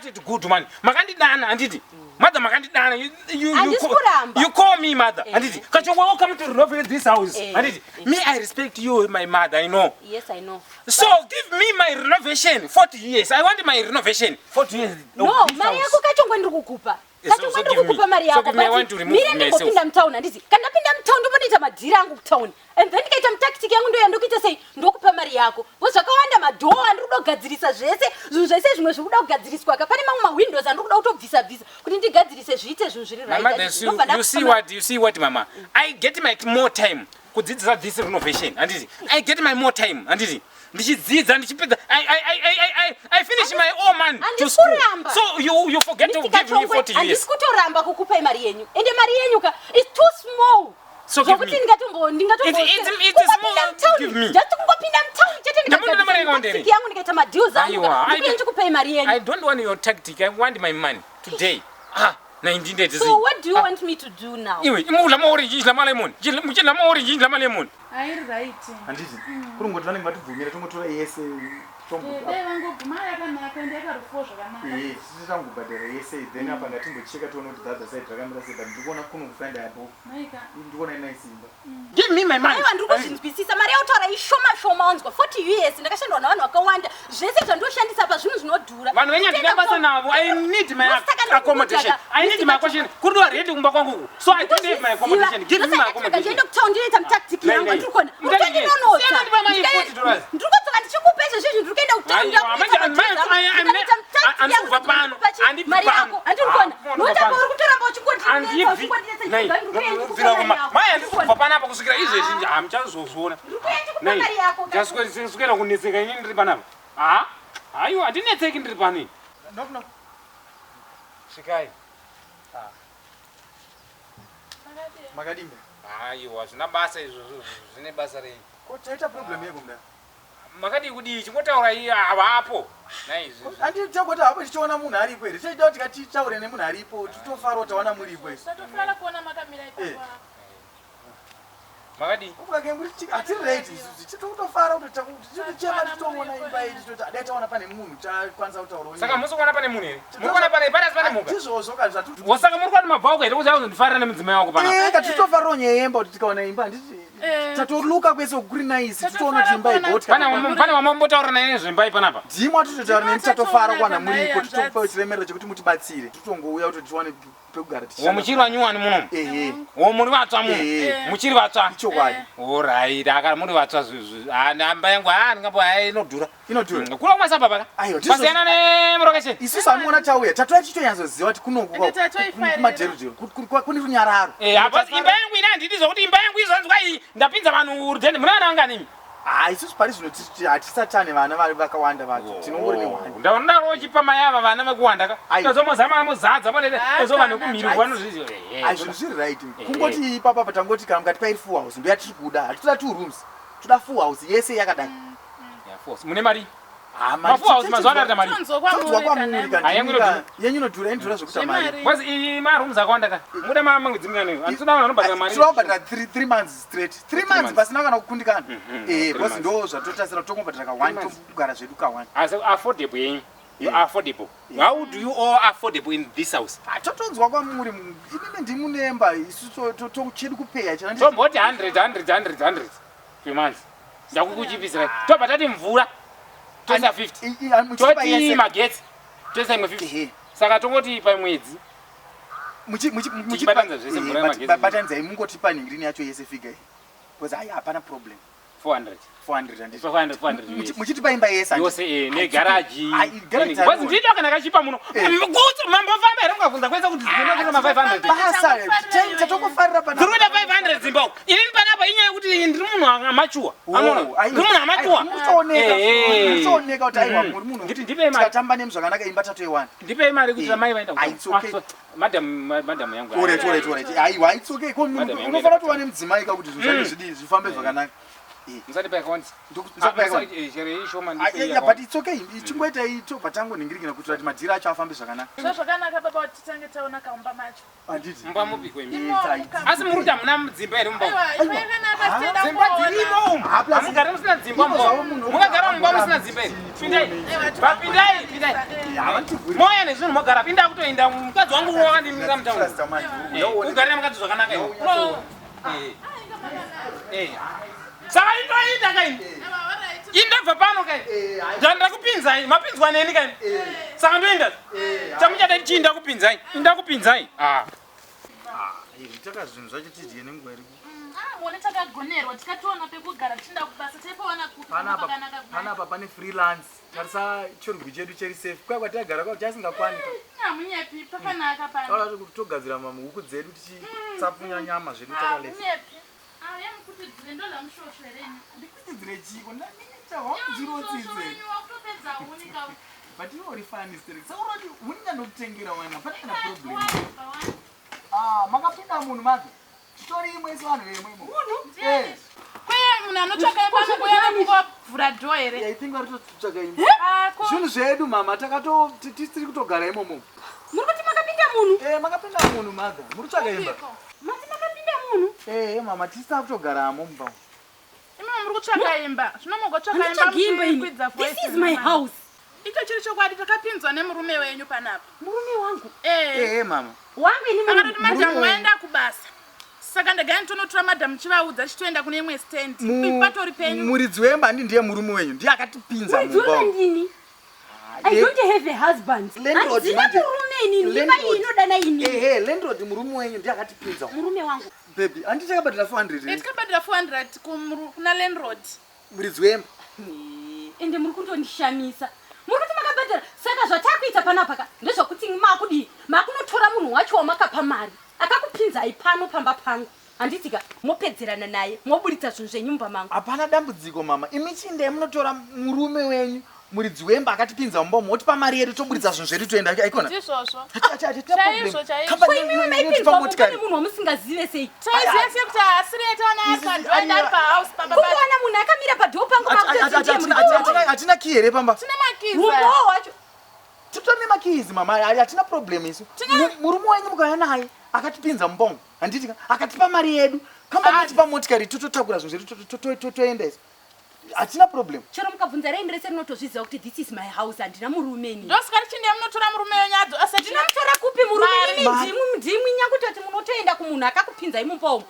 cut it good man. Makandidana handiti? Mother makandidana. You Handisi kuramba. You call me mother. Eh. Handiti? Kachongwe welcome to renovate this house. Eh. Handiti? Me I respect you my mother, I know. Yes, I know. So give me my renovation 40 years. I want my renovation 40 years. of No, this mari house. yako Kachongwe ndiri kukupa. Yes, Kachongwe so ndiri give me. kukupa mari So yako. give me, I but want to remove mire myself. ndingopinda mutown handiti. Kana ndapinda mutown ndombonoita madhiri angu kutown. And then ndikaita mutactic yangu ndoya ndokuita sei? Ndokupa mari yako. Bo zvakawanda madhoo andiri kuda kugadzirisa zvese, zvinhu zvese zvimwe zviri kuda kugadziriswa ka. Pane mamwe mawindows andiri kuda kutobvisa bvisa kuti ndigadzirise zviite zvinhu zviri My right. mother, Handiti? you, Ndobva you ndakupa see what you see what mama. I get my more time kudzidzisa this renovation. Handiti? I get my more time. Handiti? Ndichidzidza ndichipedza I I I I I I finish my own man to Handisi school. kuramba. So you forget to Mr. give me Kachongwe, 40 handisi years. kutoramba kukupai mari yenyu. Ende mari yenyu ka is too small. So give Zvokuti me. ndingatombo ndingatombo It's small. mutown. Give me. Just kungopinda mutown chete Ndamboda mari ndikagadzirisa yako ndere. tactic yangu ndikaita madeals angu. Aiwa, ka. I Ndikuye ndikupai mari yenyu. I don't want your tactic. I want my money today. Ah, 1980. So what do you want me to do now? Iwe, imudla ma orange, idla ma lemon. Idla ma orange, idla ma lemon. Hairi right. Handiti kurongoti vanenge vatibvumira tongotora yese. Dai vangobvuma yakanaka ende yakarufuwa zvakanaka. Tisi tangobhadhara yese, then apa ngatimbocheka tione kuti the other side rakamira sei, but ndikuona kuno kufind apo. Maika. Ndikuona ina simba. Give me my money. Aiwa, ndiri kuzvinzwisisa. Mari yautaura ishoma shoma, wanzwa? 40 US, ndakashandwa navanhu vakawanda. Zvese zvandoshandisa pa zvinhu zvinodhura. Vanhu venyu handina basa navo. I need my Saka accommodation. I need my accommodation. Kuridiwa ready kumba kwangu uku. So I don't have my accommodation. Give me my accommodation. Ndiende kutown ndinoita mutactic yangu, Nai, nai. andiri kuona. Mutactic. Mutondinonotsa. Siyana ndipa mai $40. Ndiri kudzoka ndichikupa izvezvi izvi, ndiri kuenda kutown. Aiwa, manje, handisi kubva pano. Handibvi Mari pano. yako handiri kuona. Ah, Nokuti apa pano. uri kutoramba uchingondinetsa, Handibvi. uchingondinetsa. Nai, Ndiri kuuya ndikupa bvira mari kuma. yako. Mai, handisi kubva panapa kusvikira izvezvi hamuchazozviona. Ndiri kuuya ndikupa Nai, mari yako. ndaswera kunetseka inini ndiri panapa. Ha? Haiwa, handinetseki ndiri panini. Knock knock. Svikai. Makadimba. Aiwa, zvina basa izvozvo, zvine basa rei? Ko taita problem yeko mudara. Makadii kudii? Chingotaura iye havapo. Naizvizvi. Handiti tangoti hapo tichiona munhu aripo here? Tichida kuti tikatitaure nemunhu aripo, titofarawo taona muripo isu. Tatofara kuona makamira ipapo. Makadii? Ukakenguri hatiri right isusu. Titotofara kuti tichema titoona imba iyi, titoti dai taona pane munhu takwanisa kutaurawo. Saka musi kuona pane munhu here? Muri kuona pane pane mhuka? Ndizvozvo ka zvatu. Wosaka muri kuona mabva wako here kuti auzondifarira nemudzimai wako panapa? Eh, katitofarirawo nyaya yemba kuti tikaona imba handiti Eh. tatoluka kwese kuri nice, titoona kuti imba ibhoti. Pane wamambotaura naye nezvemba iyi panapa? Ndimo atitotaura nemi, tatofara kuwana muripo, Hanzvadzi. titokupa chiremerero chekuti mutibatsire. Titongouya kuti tiwane pekugara. Wo muchiri vanyuwani munomu? Ehe. Wo muri vatsva muno? Ehe. Muchiri vatsva? Ichokwadi. Alright, akara muri vatsva zvezvi. Ah, namba yangu ah ndingambo hai inodhura. Inodhura. Kula kumasabha paka. Aiwa, Pasiyana nemurokesheni. Isusu amuona tauya tatouya tichitonyatsoziva kuti kunoku Ende tatoifarira. kumadherudheru kune runyararo. Eh, apa imba yangu ina handidi zvokuti imba yangu izonzwa iyi ndapinza vanhu rudhende. Muna vana vangani imi? Ha, isusu pari zvino hatisatane vana vari vakawanda vacho, tinongori nehwani. Ndaona uchipa mai ava vana vekuwanda ka. Aiwa. Tozomozama muzadza pane Ah, tozo vanhu kana. kumhiri vanozviziva. Ai, zvinhu zviri right. Kungoti ipapa tangoti kana mukati pairi full house ndoyatiri kuda. Hatitoda two rooms, toda full house yese yakadai. Mune mari? Ah, mari Ma full house mazuva ano arita mari. Tonzwa Tonzwa kwamuri kwamuri. kana. Ah, yangu inodhura. Yenyu inodhura, inodhura zvekuita mari. Zvemari. Because iyi marooms akawanda ka. Muda mamwe dzimwe handitoda vanhu vanobhadhara mari. Tinoda kubhadhara 3 months straight, 3 months months. pasina kana kukundikana. 3 Because months. ndo zvatotasira, tongobhadhara ka1, Months. togara zvedu ka1. Asi affordable yenyu. You are affordable. How do you all affordable in this house? Totonzwa kwamuri, inini ndimunemba, isu chedu kupeya. Tomboti 100 100 100 100 per month. Ndakukuchipisirai. Tobva tati mvura toisa 50. Toti magetsi toisa imwe 50. Saka tongoti pamwedzi tichibatanidza zvese mvura yemagetsi. Batanidzai, mungotipa nhingirini yacho yese figure iyi, because hai, hapana problem. 400. 400 handiti? 400 400 US. Muchitipa imba yese handiti? Yose negaraji. Ai, garage. Because ndito kana kachipa muno. Kuti mambofamba here mukabvunza kwese kuti dzinokuita ma 500? Basa tatongofarira pana. Dziri kuita 500 dzimba uku. Inini panapa inyaya yekuti ndiri munhu amachuwa. Amona, ndiri munhu amachuwa. Mutooneka kuti aiwa, muri munhu. Nditi ndipe mari. Tikatamba nemi zvakanaka, imba tatoiwana. Ndipei mari kuti mai vaenda. Ah, it's okay. Ah, madam, madam yangu. Alright. Aiwa, it's okay. Ko Madam yangu. unofanira kuti wane mudzimai ka kuti zvinhu zvacho zvidii, zvifambe zvakanaka. Musandipa yakawandisa. Ndokupa yakawandisa. Chero ishoma. Ah, yeah, but it's okay, chingoitai, tobva tangonhingirikina kuitira kuti madhiri acho afambe zvakanaka. Zvo zvakanaka, baba, kuti titange taona kaumba macho. Handiti? Mumba mupi kwemi? Imomo. Asi muri kuti hamuna dzimba here mumba umu? Aiwa, imba yakanaka, tinoda Dzimba kuona. dzirimo umu. Ah, plus- Hamugari musina dzimba Ivo zvavo mumba. munhu Mungagara mumba musina dzimba here? Pindai. Vapindai, pindai. Moya nezvinhu mogara. Pinda kutoenda, mukadzi wangu wakandimira mutauni. Ugarira mukadzi zvakanaka iwe. No. Saka indoita kaini. Indabva pano kaini. Ndakupinzai, mapinzwa neni kaini. Saka ndoenda. Chamuchada chiinda kupinzai. Inda kupinzai. Ah. Taka zvinhu zvacho tidye nenguva iri. Ah, muone, takagonerwa, tikatoona pekugara tichinda kubasa, taipawana kupi? Panapa. Pakanaka kudai. Panapa pane freelance, tarisa chirugwi chedu cheri safe. Kwai kwataigara kwa chasingakwani. Hamunyepi, pakanaka pano. Taura kuti togadzira mahuku dzedu, tichitsapfunya nyama zvedu takalesa. Hamunyepi. Auya mukutidzire, ndola mushosho hereni. Ndikuchidzire chiko? Ndanichawamudzirotsitse. Wenyu wakutopedza huni ka. But iwe uri funny sterek. Sauroti huni ndandokutengera wana, pane kana problem? Wabva wani. Ah, makapinda munhu make, titori imwe isi vanhu vemwe imo. Ndiani? Kweye munhu anotsvaka imba anongoya nekungovhura dhoo here? I think vari kutotsvaga imba. Ah, ko Zvinhu zvedu, mama, takato tisiri kutogara imomo. Muri kuti makapinda munhu? Eh, makapinda munhu, madha, muri kutsvaga imba. Kupiko? Mati makapinda munhu? Eh, mama, tisina kutogaramo mumba umu. Imi muri kutsvaka imba, zvino mugotsvaka imba Handitsvagi imba ini. muchikwidza This is my house. Icho chiri chokwadi, takapinzwa nemurume wenyu panapa. Murume wangu? Eh. Eh, mama. Wangu ini? Akatoti Murume? madhamu waenda kubasa, saka ndagai nditonotora madhamu, chivaudza chitoenda kune imwe stand. Patori penyu. Muridzi wemba handi ndiye murume wenyu, ndiye akatipinza Muridzi mumba wemba umu. ndini. I don't have a husband. Landlord Handina manje. murume inini. Imba iyi Landlord. inodana inini. Ehe, landlord, murume wenyu ndiye akatipinza umu. Murume wangu? Baby, handiti takabhadhira 400 Eh, tikabhadhira 400 kuna landlord. Muridzi wemba. Ende muri kundondishamisa. Muri kuti makabhadhara, saka zvatakuita panapa ka ndezvokuti makudii? Makunotora munhu wacho wamakapa mari akakupinzai pano pamba pangu, handitika? Mopedzerana naye, moburitsa zvinhu zvenyu mumba mangu. Hapana dambudziko, mama. Imi chindai munotora murume wenyu, muridzi wemba akatipinza mumba umu, motipa mari yedu, toburitsa zvinhu zvedu, toenda, aikona? Ndizvozvo. Chaizvo, chaizvo. Ko imimi maipinzwa mumba nemunhu wamusingazive sei? Taiziva sei kuti haasiri etaona ari padhoo, ari pahouse pamba pacho? Kungowana munhu akamira padhoo pangu, makutotindiye. Hatina key here pamba? Tine makiza. Mumbowo wacho. Titori nemakeys, mama, hatina problem isu. Murume wenyu mukauya naye akatipinza mumba umu, handitika? Akatipa mari yedu, kamba akatipa motikari, tototakura zvinhu zvedu, toenda isu, hatina problem. Chero mukabvunza raini rese rinotozviziva kuti this is my house, handina murume ini. Ndosaka tichinde munotora murume wenyu adzo asati. Ndinomutora kupi murume? Mari. Imi ndimwi, ndimwi nyakutoti munotoenda kumunhu akakupinzai mumba umu.